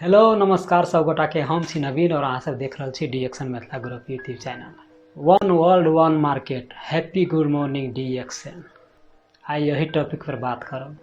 Hello नमस्कार सब गोटा के, हम छी नवीन और अहाँ सब देख रहल छी DXN Mithila group YouTube channel. One world one market, happy good morning DXN. आइ यही टॉपिक पर बात करब।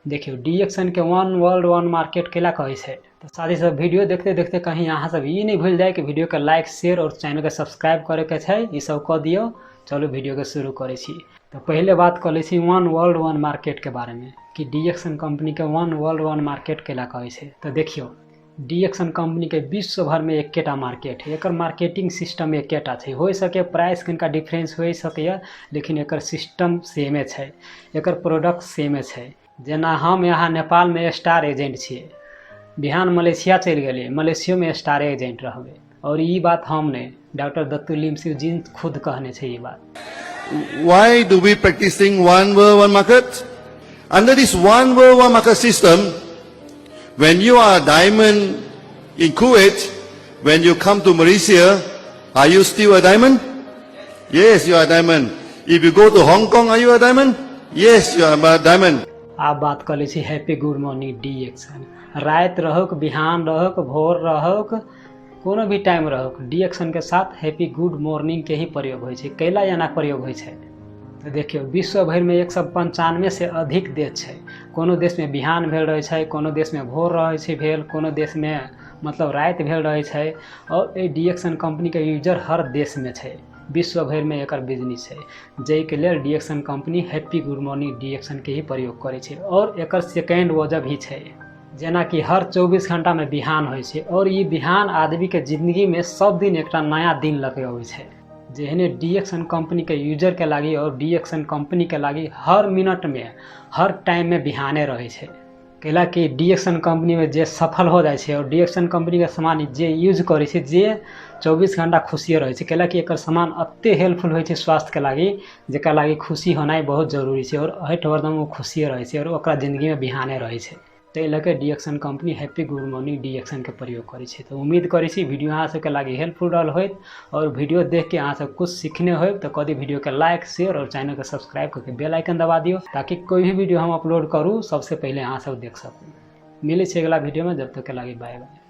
देखियौ डीएक्सएन के वन वर्ल्ड वन मार्केट केला कहै छै, तऽ साथ ही सब वीडियो देखते देखते कहीं अहाँ सब ई नहीं भूल जाए कि वीडियो के लाइक शेयर और चैनल के सब्सक्राइब करे के छै, ई सब कऽ दियौ। चलू वीडियो के शुरू करै छी। तऽ पहिले बात कऽ लै छी वन वर्ल्ड वन मार्केट के बारे में कि डीएक्सएन कंपनी के वन वर्ल्ड वन मार्केट केला कहै छै। तऽ देखियौ डीएक्सएन कंपनी के विश्व भर में एकेटा मार्केट है, एकर मार्केटिंग सिस्टम एकेटा छै। हो सके प्राइस कनिका डिफरेंस हो सकैए, लेकिन एकर सिस्टम सेमे छै, एकर प्रोडक्ट सेमे छै। जेना हम यहाँ नेपाल में स्टार एजेंट छियै, बिहान मलेशिया चलि गेलियै, मलेशियोमे स्टार एजेंट रहबै। और ई बात हम नहि, डॉक्टर दत्तू लीम सिंह जी खुद कहने छै ई बात। Why do we practicing one world, one market? Under this one world, one market system, when you are a diamond in Kuwait, when you come to Malaysia, are you still a diamond? Yes, you are a diamond. If you go to Hong Kong, are you a diamond? Yes, you are a diamond. आब बात कऽ लै छी happy good morning DXN. राति रहौक, बिहान रहौक, भोर रहौक, कोनो भी टाइम रहौक, डीएक्सएन के साथ हैप्पी गुड मॉर्निंग के ही प्रयोग होइ छै। कैला एना प्रयोग होइ छै? तऽ देखियौ विश्व भरिमे 195 से अधिक देश छै। कोनो देशमे बिहान भेल रहै छै, कोनो देशमे भोर रहै छै भेल, कोनो देशमे मतलब राति भेल रहै छै। और एहि डीएक्सएन कंपनीके यूजर हर देशमे छै, विश्व भरिमे एकर बिजनेस छै, जाहिके लेल DXN company happy good morning DXN के ही प्रयोग करै छै। और एकर सेकेंड वजह भी छै, जेनाकि हर 24 घंटामे बिहान होइ छै और ई बिहान आदमीके जिंदगीमे सब दिन एकटा नया दिन लऽ के अबै छै। जेहने डीएक्सएन कंपनीके यूजरके लागि और डीएक्सएन कंपनीके लागि हर मिनटमे हर टाइममे बिहाने रहै छै। कैला कि डीएक्सएन कंपनीमे जे सफल हो जाइ छै और डीएक्सएन कंपनीके सामान जे यूज करै छै, जे 24 घंटा खुशिये रहै छै। कैला कि एकर सामान एते हेल्पफुल होइ छै स्वास्थ्यके लागि, जेकरा लागि खुशी होनाइ बहुत जरूरी छै और एहिठ हरदम ओ खुशिये रहै छै और ओकरा जिंदगीमे बिहाने रहै छै। ताहि लऽ कऽ DXN company happy good morning DXN के प्रयोग करै छै। तऽ उम्मीद करै छी वीडियो अहाँ सबके लागि हेल्पफुल रहल होइत और वीडियो देख के अहाँ सब कुछ सीखने होब। तऽ कऽ दी वीडियो के लाइक शेयर और चैनल के सब्सक्राइब करके बेल आइकन दबा दियौ, ताकि कोई भी वीडियो हम अपलोड करू सबसे पहिले अहाँ सब देख सकू। मिलै छै अगला वीडियो में, जब तक के लागि बाय बाय।